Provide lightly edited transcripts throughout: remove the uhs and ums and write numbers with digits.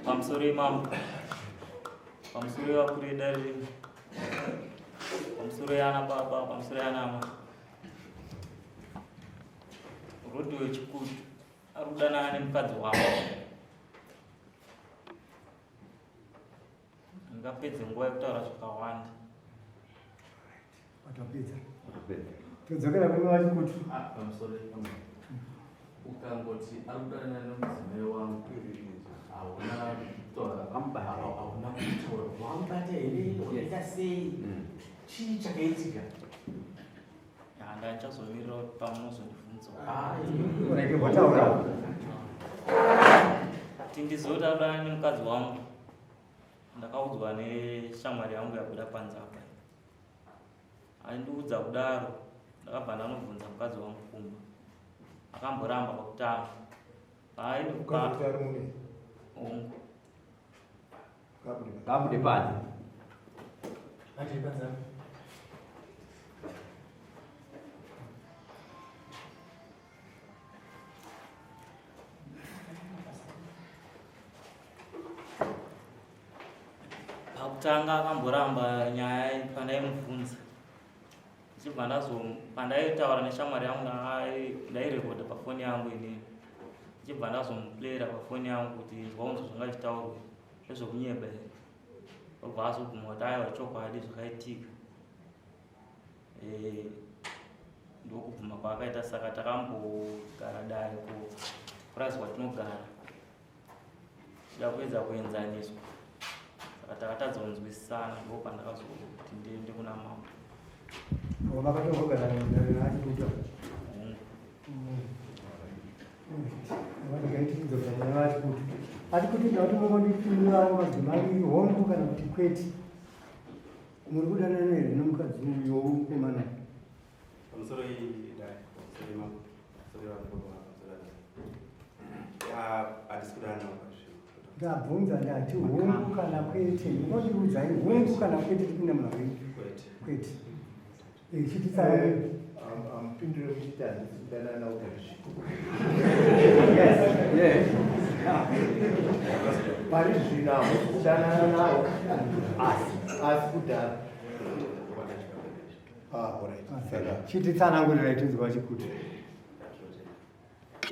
Pamusoro imambo. Pamusoro yevakuru vedare rino. Pamusoro yana baba, pamusoro yana amai. Rodhi wechikutu ari kudanana nemukadzi wavo. Ndingapedze nguva yekutaura zvakawanda. Watapedza. Todzokera kune vachikutu. Ah, pamusoro ipapo. Ukangoti ari kudanana nemudzimai wangu hauna kutaura hauna kutaura wamubata here wakaita sei chii chakaitika Handichazomirira kuti pamunozondibvunza. Urege wataura. Kuti ndizotaura nemukadzi wangu ndakaudzwa neshamwari yangu yabuda panze apa. Aindiudza kudaro ndakabva ndanobvunza mukadzi wangu kumba. Akamboramba pakutanga. Mukadzi kuti ari mune. Hongu. Ngabude panze. Pakutanga akamboramba nyaya pandaimubvunza. Ndichibva ndazo pandaitaura neshamwari yangu ndairekodha pafoni yangu inini. Ndichibva ndazomuplayera pafoni yangu kuti inzwa unzwe zvanga zvichitaurwa zvezvekunyeba here. Obva azobvuma kuti aiwa chokwadi zvakaitika. Eh, ndokubvuma kwaakaita saka takambogara dare kupurazi kwatinogara. Tida kuedza kuenzaniswa saka takatadza kunzwisisana ndipo pandakazoti ndiende kuna mambo. Vakatogogana achikuita. Ati kuti ndauti mongondipindurawo madzimai hongu kana kuti kwete. Muri kudanana here nomukadzi uyo mukomana? Pamusoro iyi dai, pamusoro imambo, pamusoro yevanhu pamusoro hatisi kudanana pazvinhu. Ndabvunza ndati hongu kana kwete. Munondiudzai hongu kana kwete tipinde muna wenyu. Kwete. Kwete. Eh, chititsanangura. Amupindure muchiti handisi kudanana nawo pazvinhu. Yes. Yes. Pari zvino hamusi kudanana nawo asi kudhara. Ah, alright. Saka Chititsanangurira tinzwa chikuti.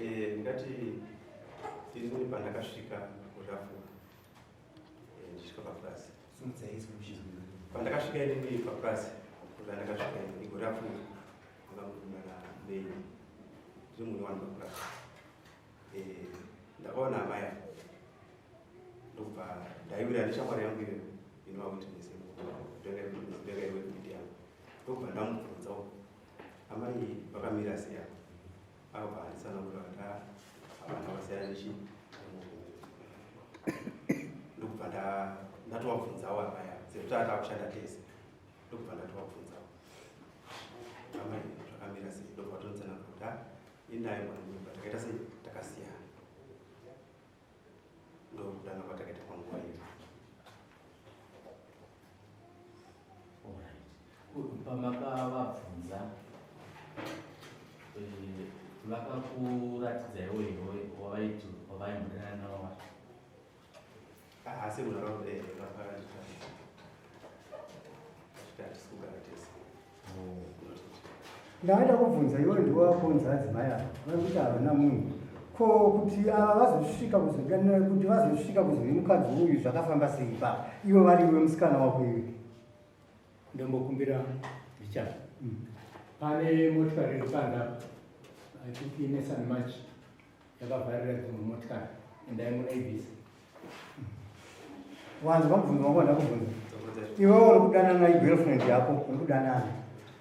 Eh, ndingati ini pandakasvika kurafu ndichisvika papurazi pandakasvika inini papurazi pandakasvika inini gore rapfuura ndanga muna May ndiri munhu wani papurazi ndakaona amai ava ndokubva ndaiwira neshamwari yangu iyo inova witness ndanga iri witness yangu ndokubva ndamubvunzawo amai vakamira sei apa akabva anditsanangura kuti havana vasiyana nechi ndokubva ndatovabvunzawo amai ava sezvo taa takushanda tese ndokubva ndatovabvunzawo amai zvakamira sei ndokubva tonitsanangura kuti inaye mwana mimba takaita sei takasiyana ndokudana kwatakaita panguva iyo. Pamakavabvunza eh, vakakuratidzaiwo here wavaiti wavaimbodanana navo vacho? Asi munhu vakandita hatisi kugara tese. Ndakaita kubvunza iwe ndiwe wakonza adzimai ava vari kuti havana munhu ko kuti ava vazosvika kuzodanana kuti vazosvika kuzove mukadzi uyu zvakafamba sei pa iwe vari iwe musikana wako iwe. Ndombokumbira Richard. Pane motikari iri panze apa. I think iNissan March yakavharira dzimwe motikari. Endai munoibvisa. Wanzwa mubvunzo wangu wandakubvunza. Iwe uri kudanana igirlfriend yako uri kudanana.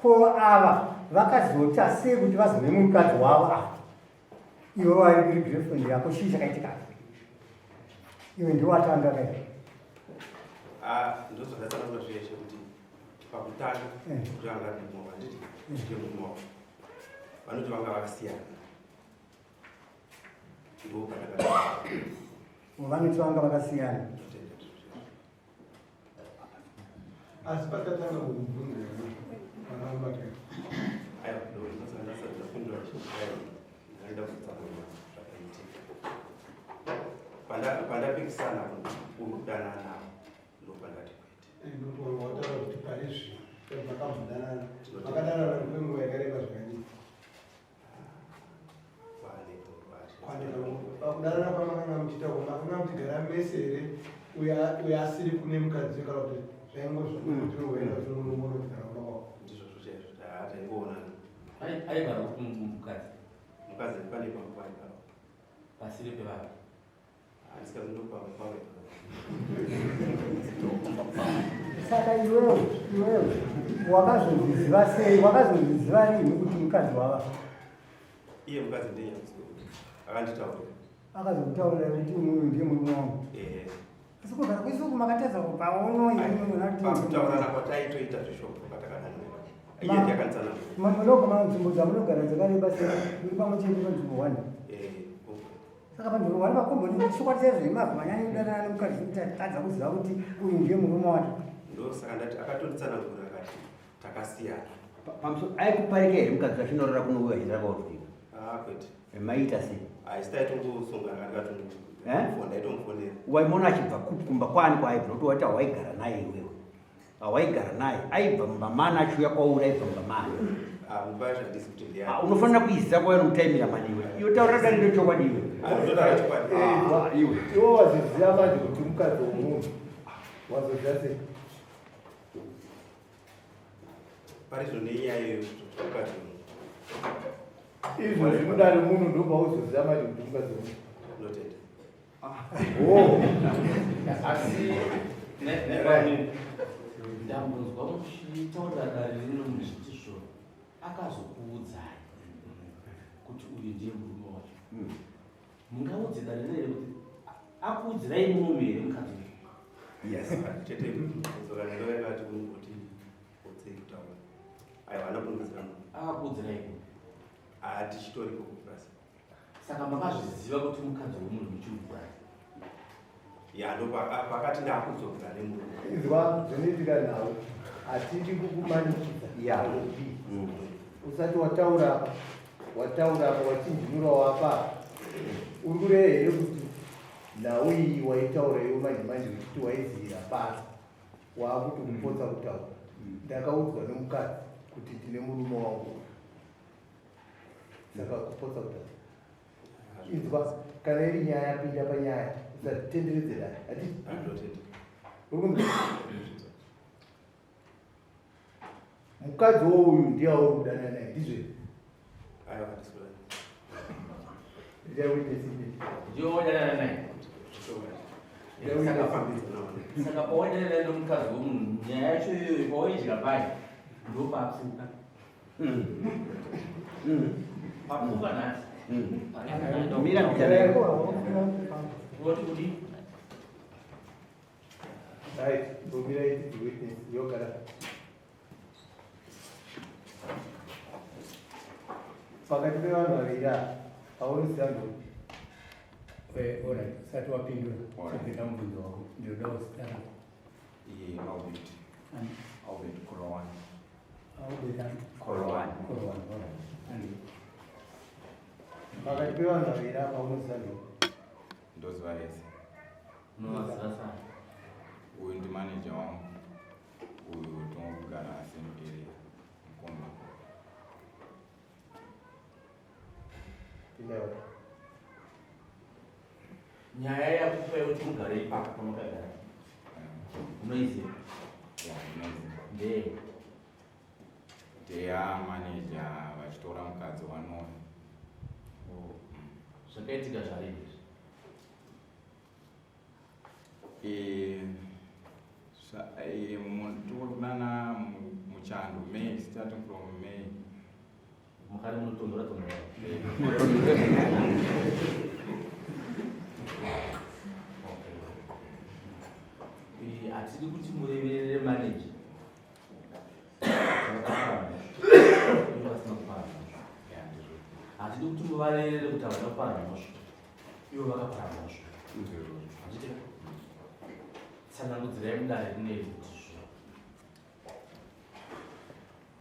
Ko ava vakazota sei kuti vazove mukadzi wavo ava? Iwe wari iri girlfriend yako chii chakaitika? Iwe ndiwe watanga kai. Ah, ndozvakatsanangura zveshe kuti pakutanga kuti vanga vari murume wavo handiti ndiye murume wavo vanoti vanga vakasiyana Vanoti vanga vakasiyana. Asi pakatanga kumubvunza vakamubata. Pandapikisana Ndobva ndati kwete. Wataura kuti pari zvino makambodanana, makadanana kwenguva yakareba zvakadii? Pakudanana kwamakanga muchiita makanga muchigara mese here uyo asiri kune mukadzi kana kuti zvaingozvakuti unongonogara kumba kwako? Ndizvozvo chaizvo, taingoonana. Aigara kupi mukadzi? Mukadzi pane pamba paigara. Pasiri pevanhu. Saka iwewe iwewe wakazozviziva sei? Wakazozviziva rini kuti mukadzi wava? Iye mukadzi ndiye akanditaurira. Akazokutaurira kuti uyu ndiye murume wangu. Eh. Asi kugara kwesuku makatadza kupaono imwe Pakutaurana kwataitoita zvishoko patakadanana. Iye ndiye akanditsanangurira. Munogona nzvimbo dzamunogara dzakareba sei? Muri pamwe chete panzvimbo one. Eh. Saka panzvimbo one pakomboni chokwadi chaizvo imabva manyanya kudanana nemukadzi kuti atadza kuziva kuti uyu ndiye murume wake. Ndosaka ndati akatonditsanangurira akati takasiyana. Pamusoro aikuparika here mukadzi achinorora kunouya achirara kwauri? Ah, kwete. Maiita sei? Haisi taitongosongana ndikatomufona, ndaitomufonera. Waimuona achibva kupi kumba kwani kwaaibva nokuti waiti hawaigara naye iwewe. Hawaigara naye. Aibva mumba mani achiuya kwauri aibva mumba mani. Ah, mumba yacho handisi kuti ndiyani. Ah, unofanira kuiziva kwauya nomutaimira mani iwe. Iwe taurira dare ndochokwadi iwe. Ndinotaura chokwadi. Ah, iwe. Iwe wazoziva manje kuti mukadzi womunhu wazoziva sei? Pari zvino nenyaya iyoyo kuti mukadzi womunhu. Izvo zvimudare munhu ndopauzoziva manje kuti mukadzi womunhu. Ndinotenda. Oh. Asi ndambonzwa muchitaurira dare rino muchiti zvo akazokuudzai kuti uyu ndiye murume wacho. Mungaudze dare rino here kuti akuudzirai murume here mukadzi uyu? Yes. Chete kudzoka ndovakati kungoti udzei kutaura. Aiwa, haana kundiudzira munhu. Akakuudzirai kupi? Ah, tichitoriko kupurasi. Saka makazviziva kuti mukadzi wemunhu muchiri kupurasi? Ya, ndopakati ndakudzokera nemurume. Inzwa zvinoitika nhau, hatidi kukumanikidza. Ya. Usati wataura apa, wataura apa, wachinjinurawo apa. Uri kureva here kuti nhau iyi waitaura iwe manje manje uchiti waizivira pasi, waakuti kupotsa kutaura? Ndakaudzwa nemukadzi kuti ndine murume wangu. Saka kupotsa kutaura. Inzwa, kana iri nyaya yapinda panyaya, usatitenderedze dare. Hatiti? Ndinotenda. Uri kunzwa? Mukadzi wouyu ndiye wauri kudanana naye, ndizvo here? Aiwa, handisi kudanana. Ndiye witness ipi? Ndiye wadanana naye? Saka pawadanana naye nomukadzi womunhu, nyaya yacho iyoyo pawaidya pai ndopapfuka. Papfuka nhasi. Mira mbichana. Unoti kudii? Right, mbomira iti witness yogara. Pakati pevanhu vaviri ava, paunoziva ndopi? Alright, usati wapindura, chibvira mubvunzo wako. Ndinoda zita rako. Iye Albert. Albert Korowani. Albert ani? Korowani. Korowani, alright. Andi. Pakati pevanhu vaviri ava, paunoziva ndopi? Ndoziva vese. Unovaziva sei? Uyu ndi manager wangu. Uyu tongogara same area. Mkomba. Pinda iwe. Nyaya yakupa yekuti mugare ipapo pamakagara. Unoiziva? Ya, ndinoiziva. Ndeye. Ndeya manager vachitora mukadzi waNoni. Zvakaitika zvarini izvi? Tirikunana muchando May, starting from May. Mukari munotonhora tonhora. Hatidi kuti mureverere manager. Ivo vasina kupara mhosva. Hatidi kuti muvarerere kuti havana kupara mhosva. Ivo vakapara mhosva. Handiti? Tsanangudzirai mudare rineri kuti zvo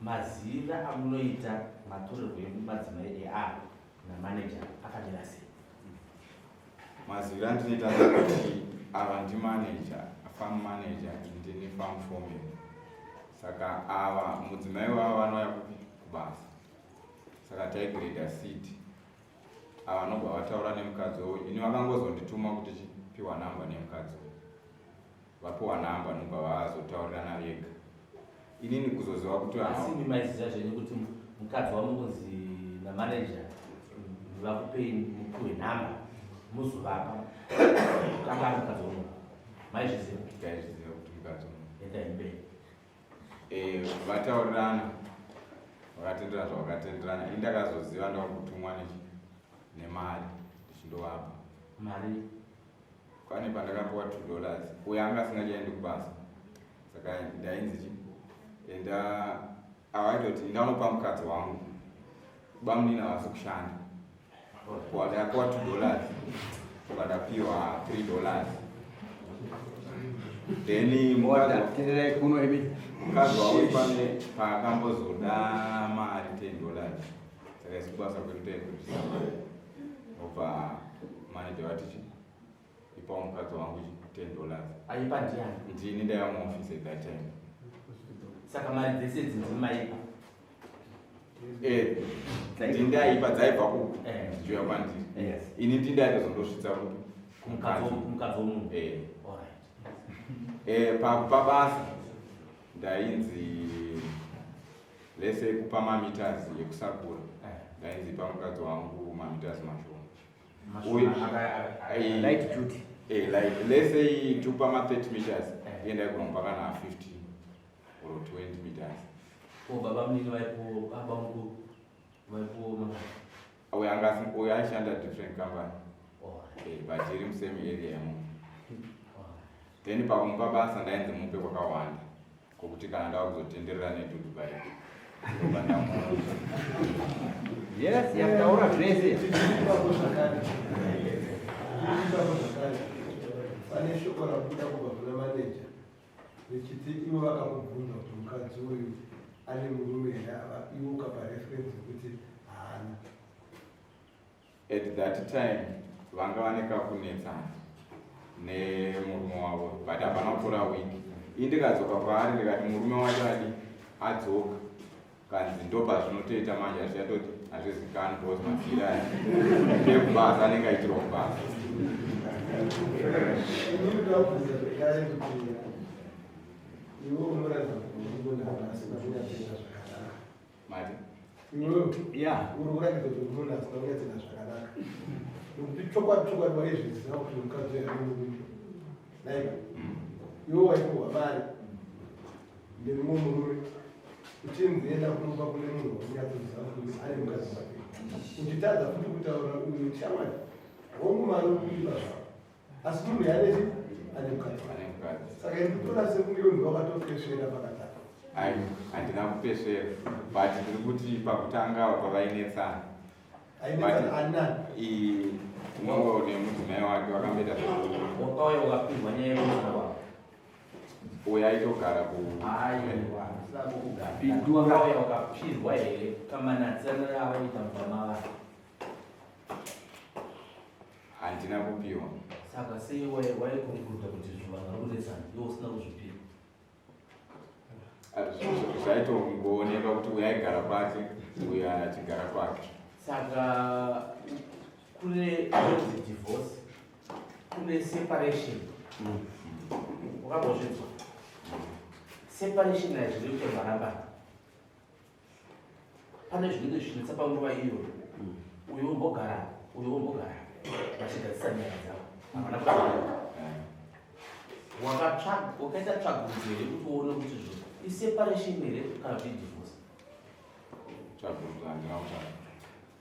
maziviro amunoita matorerwo emadzimai eava namaneja akamira sei? Maziviro andinoita ndekuti ava ndimaneja. Farm manager ndini farm foreman. Saka ava mudzimai wavo vanouya kupi kubasa. Saka taigrade seed. Ava vanobva vataura nemukadzi uyu. Ini vakangozondituma kuti chipiwa namba nemukadzi uyu. Vapiwa namba nobva vazotaurirana vega. Inini kuzoziva kuti asi imi maiziva zvenyu kuti mukadzi wamungonzi namanager vakupei mupiwe nhamba muzovapa kanga ari mukadzi wamunhu maizviziva? Taizviziva kuti mukadzi wamunhu. Endai mberi. Eh, vataurirana vakatenderana zvavakatenderana. Ini ndakazoziva ndakutumwa nemari ndichindovapa mari. Pane pandakapiwa 2 dollars, uyo anga asingachaendi kubasa, saka ndainzi chi enda, awaitoti ndanopa mukadzi wangu, bamunini havasi kushanda. Ndapiwa 2 dollars, ukadapiwa 3 dollars, then tererai kuno imi. Mukadzi wavo pane paakambozoda mari 10 dollars, saka isu kubasa kwedu taigutisa mari, obva manager vati chi ipawo mukadzi wangu 10 dollars. Aipa ndiani? Ndini ndaiva muoffice at that time. Saka mari dzese idzi ndimaipa? Eh, ndindaipa, dzaibva kuku dzichiuya kwandiri. Ini ndindaitozondosvitsa kupi? Kumukadzi womunhu. Eh. Alright. Eh, pakupa basa ndainzi lese kupa mameters ekusakura, ndainzi pa mukadzi wangu mameters mashoma. Light duty. Eh, like let's say tupa ma 30 meters, iye ndaigona kupa kana 50 or 20 meters. Ko baba munini vaipo, baba mukuru vaipo mangani? Uyo uyo aishanda different company. Eh, but iri musame area imo. Then pakumupa basa ndainzi mupe kwakawanda kwokuti kana ndava kuzotenderera nedudubai ndobva ndamuona. Yes, yataura zvese. Ipapo zvakare, ipapo zvakare pane shoko rabuda kubva kuna maneja richiti ivo vakamubvunza kuti mukadzi uyu ane murume here, iwe ukapa reference yekuti haana. At that time vanga vane kakunetsana nemurume wavo, but hapana kupfuura wiki ii ndikadzoka kwaari ndikati murume wacho adi adzoka, kanzi ndopazvinotoita manje, hazvichatoti hazvizikanwi because mafira aya ndekubasa, anenge aitirwa kubasa. Inini ndakubvunza zvekare kuti iwe unoratidza kuti uri munhu asina kunyatsoita zvakanaka. Mati? Iwewe uri kuratidza kuti uri munhu asina kunyatsoita zvakanaka, nokuti chokwadi chokwadi waizviziva kuti mukadzi uyu ane murume naiva. Iwe waipiwa mari nemumwe murume uchinzi enda kunopa kune munhu waunyatsoziva kuti ane mukadzi wake, uchitadza futi kutaura uyu shamwari hongu mari uri kuipa zvako, asi munhu yanechi ane mukadzi. Ane mukadzi. Saka ndikutoona sekunge unhu wakatopesvera pakati apa. Ai, handina kupesvera, but ndiri kuti pakutanga apa pavainetsana. Ainetsana ani nani? Umwe nemudzimai wake vakamboita Wakauya ukapirwa nyaya yekunetsana kwavo? Uyo aitogara ku Aiwa, usina kugara. Pindura. Wakauya ukapirwa here kamanatsana avaita mumba mava? Handina kupiwa. Saka sei waiconcluda kuti zvinhu vanhu vari kunetsana iwe usina kuzvipira? Zvaitongoonekwa kuti uyo aigara kwake, uyo achigara kwake. Saka kune inonzi divorce, kune separation, wakambozvinzwa? Separation hazvirevi kuti varambana. Pane zvinenge zvichinetsa panguva iyoyo, uyo wombogara, uyo wombogara, vachigadzisa nyaya dzavo, havana kuaa. Wakaita tsvagurudzo here kuti uone kuti zvo iseparation here kana kuti idivorce? Tsvagurudzo handina kutsvaga.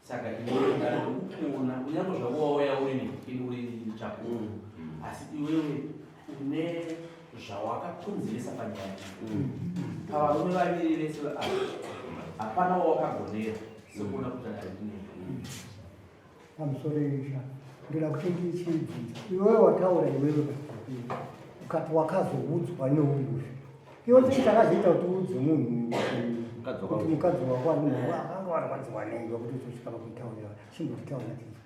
Saka iwewe ndari kukuona, kunyange zvako wauya uri ini uri chapupu, asi iwewe une zvawakakonzeresa panyaya iyi. Pavarume vaviri vese ava hapana wawakagonera sekuona kuti andarinei. Pamusoro isha, ndoda kuti ndichibvunza iwewe, wataura iwewe pasipapiri ukati wakazoudzwa neuyu. Iwe chii chakazoita kuti uudze munhu Mukadzi wako? kuti mukadzi wako ari munhu akanga warwadziwa nei wekuti uzosvika pakumutaurira? Chimbotitaura tizwa,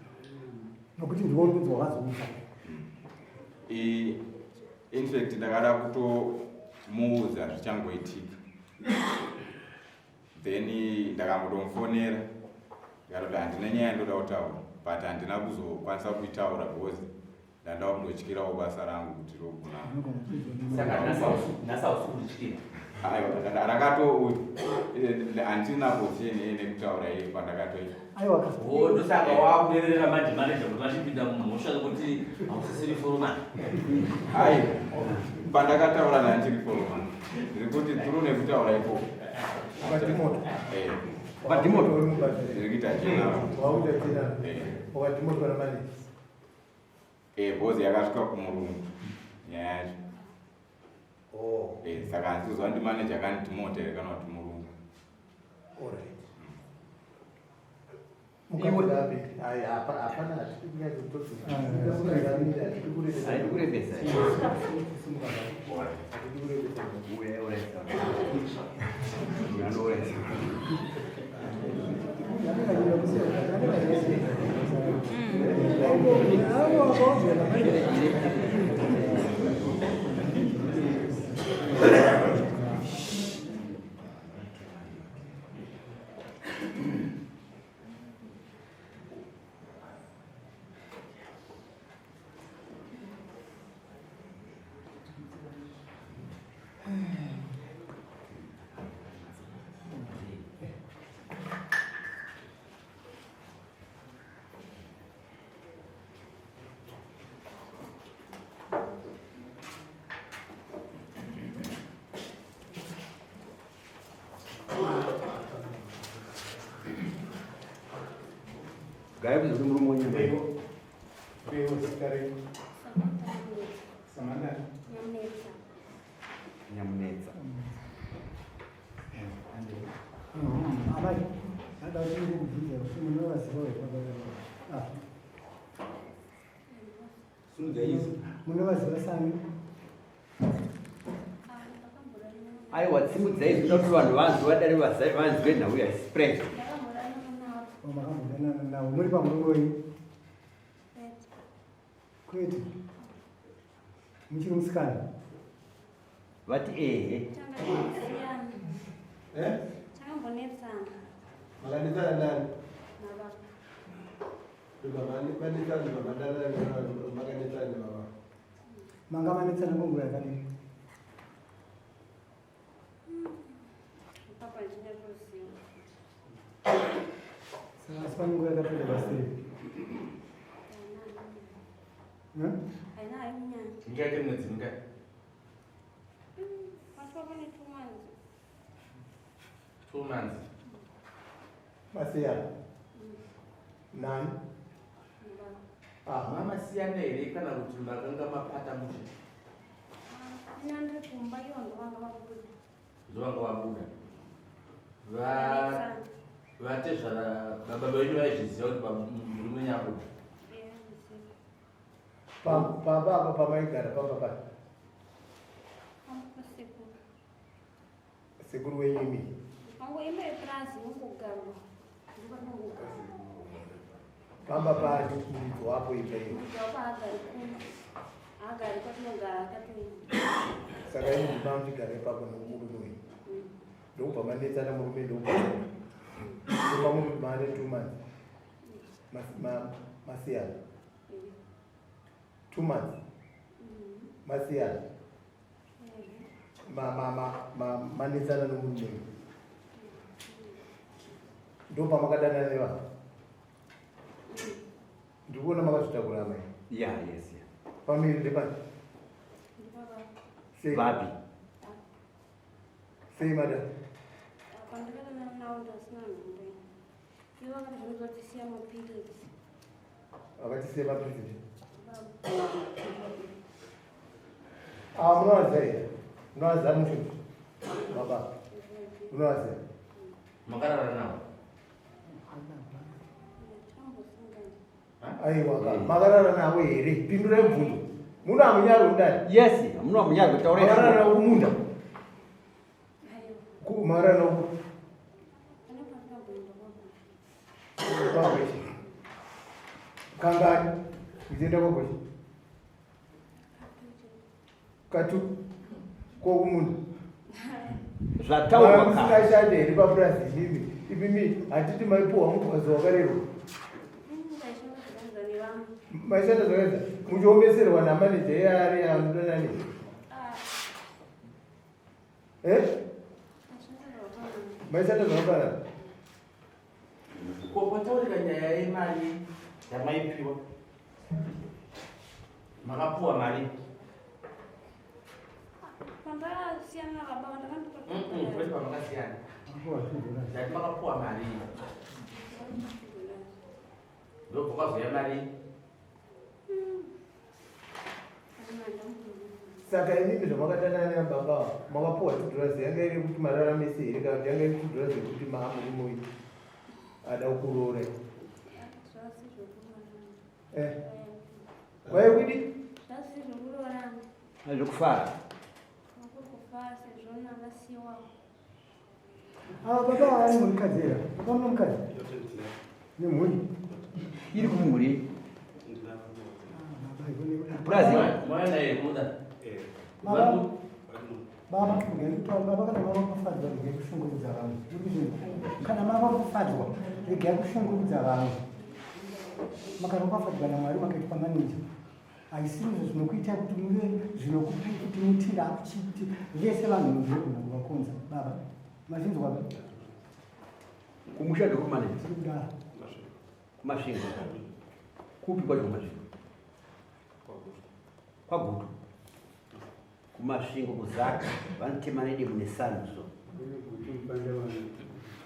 nokuti ndiwe uri kunzi wakazoudza. Infact ndakada kutomuudza zvichangoitika. Then ndakambotomufonera ndikatoti handina nyaya yandoda kutaura but handina kuzokwanisa kuitaura because ndanda kundotyirawo basa rangu kuti rogona. Saka nhasi hausi kurityira? Aiwa, rakato handina position yekutaura iye pandakatoita. Aiwa. Oh, ndosaka wakureverera manje manager kuti vachipinda mumhosva yekuti hausisiri foromani. Aiwa, pandakataura ndandiri foromani. Ndiri kuti through nekutaura ikoko. Wakadimota. Eh. Wakadimota. Uri mubasa. Ndiri kuita general. Wakuita general. Eh. Wakadimotwa namanager. Eh, boss yakasvika kumurungu nyaya yacho. Oh. Eh, saka handisi kuziva kuti manager akandidimota here kana kuti murungu. All right. Mukadzi ayi hapana hatidi kunyatsotozi. Hatidi kurebesa. Hatidi kurebesa. Hatidi kurebesa. Uya uresa. Uya uresa. Gaya kuti murume wenyama. Peiwo zita renyu. Samantha. Nyamunetsa. Nyamunetsa. Amai, ndada kuti ndikubvunze kuti munovaziva here baba venyu? Ah. Munovaziva sani? Aiwa, tsimudzai zvinoda kuti vanhu vanzwe vadare vanzwe nhau yaspread. Oh, makambodanana navo. Muri pamurume wenyu? Kwete. Muchiri musikana? Vati ehe. Eh? Takambonetsana. Makanetsana nani? Nababa. Ndobva manetsana ndobva madanana makanetsana nebaba. Manga manetsana kwenguva yakadini? Papa ndichinyatsoziva. Saka asi pane nguva yakapererwa sei? Haina hayo munyanya. Ingaite mwedzi mingani? Pasi papo ne 2 months. 2 months. Masiyana. Nani? Ah, mamasiyana here kana kuti makanga mapata mushe? Ina ndiri kumba ivo ndovanga vabuda. Ndovanga vabuda. Vatezvara baba venyu vaizviziva kuti murume wenyu abuda? Pamba apa pamaigara pamba pani? Pamba pasekuru. Sekuru wenyu imi? Pangu imba yepurazi inongogarwa. Ndopatinongogarwa. Pamba pani muridzi wako imba iyo? Muridzi wako haagari kuno. Haagari kwatinogara akatoenda. Saka imi ndima muchigara ipapo nomurume wenyu. Ndokubva manetsana murume ndokubva. Ndopa mane 2 months. Masiyana. 2 months. Masiyana. Manetsana nomurume wenyu. Ndopamakadanana nevanhu. Ndikuona makazvitakura amai. Yeah, yes, yeah. Pamiri ndepani? Sei? Vapi? Sei madam? Pandakadanana navo ndasina nhumbu. Ivo vakati zvinozotisiya mapiritsi. Vakatisiya mapiritsi. Ah, munovaziva here? Munovaziva mushe? Baba. Munovaziva? Makarara navo? Aiwa, makarara navo here? Pindurai mubvunzo. Muno hamunyari mudare? Yes, muno hamunyari kutaura. Makarara navo kumunda? Makarara navo kwagweshe. Kangani? Muchienda kwagweshe? Katu kokumunhu Zvataurwa kare. Musingashande here papurazi imimi? Imimi hatiti maipuhwa mugwazo wakarerwa. Maishanda zvakaita muchiomeserwa namaneja iye ari anodanani. Eh? Maishanda zvakafanana. Ko pataurika nyaya yemari yamaipiwa makapuwa mari Pandakasiyana nababa Mm-mm, kwete pamakasiyana ndati makapuwa mari ndobva kwazouya mari Saka imimi zvamakadanana nababa ava makapuwa tudhurazi yanga iri yekuti mararamise here kana kuti yanga iri tudhurazi yekuti maamurume uyu ada kukuroora eh. Kwaye kudi Zvekufara. Ava baba vari mukadzi here? Baba mune mukadzi? Nemhuri? Iri kumhuri. Purazi. Baba, baba, baba kana mava kufadzwa regai kushungurudza vamwe. Kana mava kufadzwa regai kushungurudza vamwe. Makaropafadzwa naMwari makaitwa maninja. Haisizvo zvinokuitai kuti muve zvinokupai kuti muti ndakuchiti vese vanhu munogona kuvakonza baba. Mazvinzwa ba? Kumusha ndokumane. Tiri kudaro. Kumasvingo. Kupi kwacho kumasvingo? Kwagutu. Kumasvingo kuzaka vanotema nedemo nesanhu so.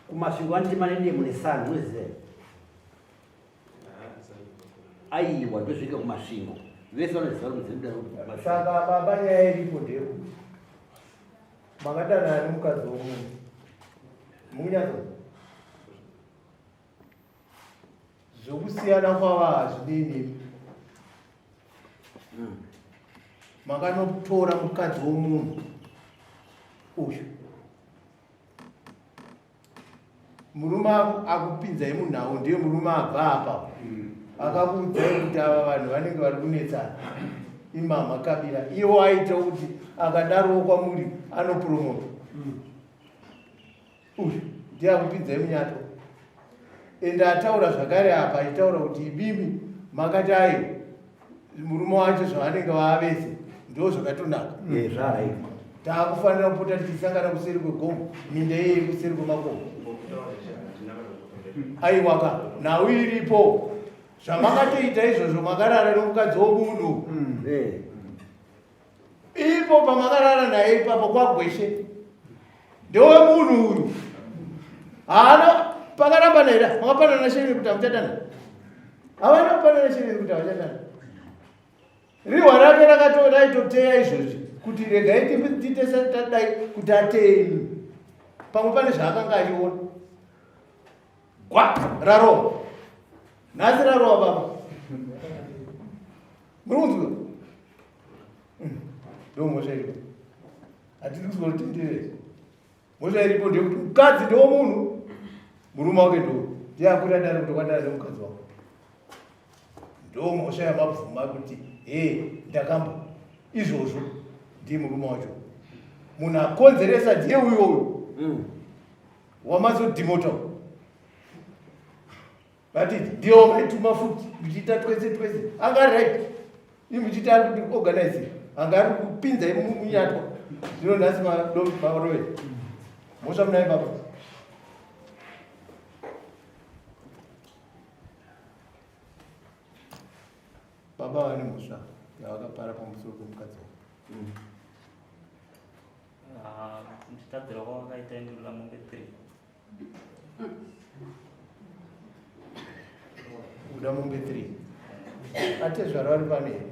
Kumasvingo vanotema nedemo nesanhu unoziva here? Aiwa ndozvika kumasvingo. Vese vanoziva kuti mudzimai kumasvingo. Saka baba nyaya iripo ndeyekuti makadanana nemukadzi womunhu mukunyatso zvokusiyana kwava hazvinei nemi makanotora mukadzi womunhu uyu murume akupinzai munhau ndiye murume abva apa akakuudzai kuti ava vanhu vanenge vari kunetsana imama kabira iwo aita kuti akadarowo kwamuri anopromota uyu ndiye akupinzai munyato ende ataura zvakare apa achitaura kuti imimi makati ayo murume wacho zvavanenge vaavese ndo zvakatonaka eh, zvaraikwa taakufanira kupota tichisangana kuseri kwegomo minda iye kuseri kwemakomo aiwaka nhau iripo zvamakatoita izvozvo makarara nomukadzi womunhu mm. eh. ipo pamakarara naye ipapo kwagweshe ndewemunhu uyu haana pakarambana here makapanana shereni kuti hamuchatana havana kupanana shereni kuti havachatana rihwa rake rakaitoteya izvozvi kuti regai tiite tadai kuti ateye imi pamwe pane zvaakanga achiona gwa rarowa nhasi rarowa baba muri kunzwa ndo mhosva iripo hatidi kuzoritenderera mhosva iripo ndeyekuti mukadzi ndewomunhu murume wake ndo ndiye akwira dare kuti kwadare nemukadzi wako ndo mhosva yamabvuma kuti he ndakambo izvozvo ndiye murume wacho munhu akonzeresa ndiye uyoyo mm. wamazodhimota But ndiye wamaituma futi muchiita twese twese anga ari right imi muchiita ari kuti organize anga ari kupinza imi munyatwa zvino nhasi marove mhosva munaye baba baba vane mhosva yavakapara pamusoro pemukadzi wavo mm. Ah, nditadzira kwavakaita ndinoda mombe 3 Uda mombe 3. Atezvara vari pano here?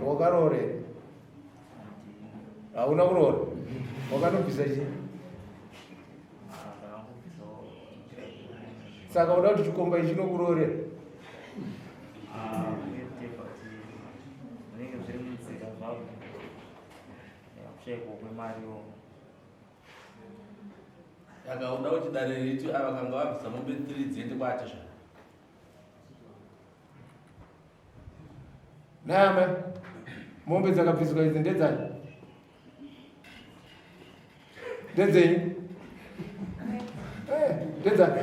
Wakaroora here? Hauna kuroora? Wakanobvisa chii? Saka uda kuti chikomba ichi chinokuroorera? Zvinenge zviri munzira zvavo. Kushaikwa kwemariwo. Saka uda kuti dare riti ava kanga vabvisa mombe 3 dziende kwaatezvara. Name. Mombe dzakabviswa idzi ndedzani? Ndedzenyu? Eh, ndedzani?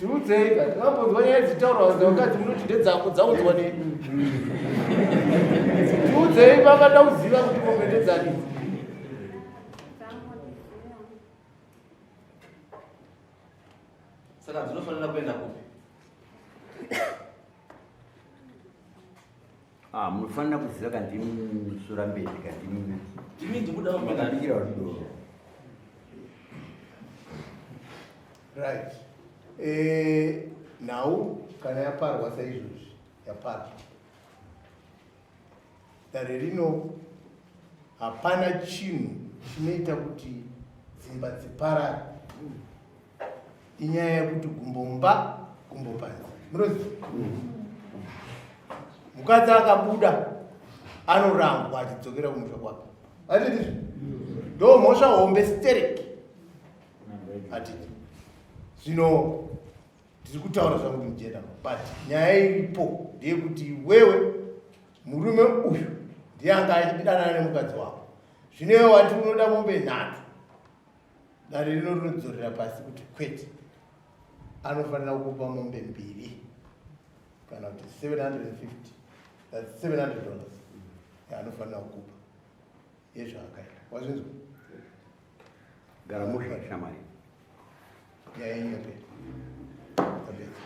Tiudzei ka, tinambonzwa nyaya dzichitaurwa dzavakadzi munoti ndedzako dzaudzwa nei? Tiudzei vangada kuziva kuti mombe ndedzani idzi. Saka dzinofanira kuenda kupi? Ah, munofanira kuziva kandimusura mberi kandimi ndikuda makabikira vari doro. Right. Eh, nhau kana yaparwa saizvozvi yaparwa dare rino hapana chinhu chinoita kuti dzimba dziparare inyaya yekuti gumbo mumba gumbo panze munoziva mukadzi akabuda anorambwa achidzokera kumusha kwake atitizvo ndo mhosva hombe sterek atiti zvino ndiri kutaura zvangu mujena but nyaya iripo ndeyekuti iwewe murume uyu ndiye anga achidanana nemukadzi wako zvino iwe wati unoda mombe nhatu dare rino rinodzorera pasi kuti kwete anofanira kukupa mombe mbiri kana kuti 750 that's 700 dollars yaanofanira kukupa yezvaakaita wazvinzwa gara mushe shamwari nyaya yenyu yapera tapedza.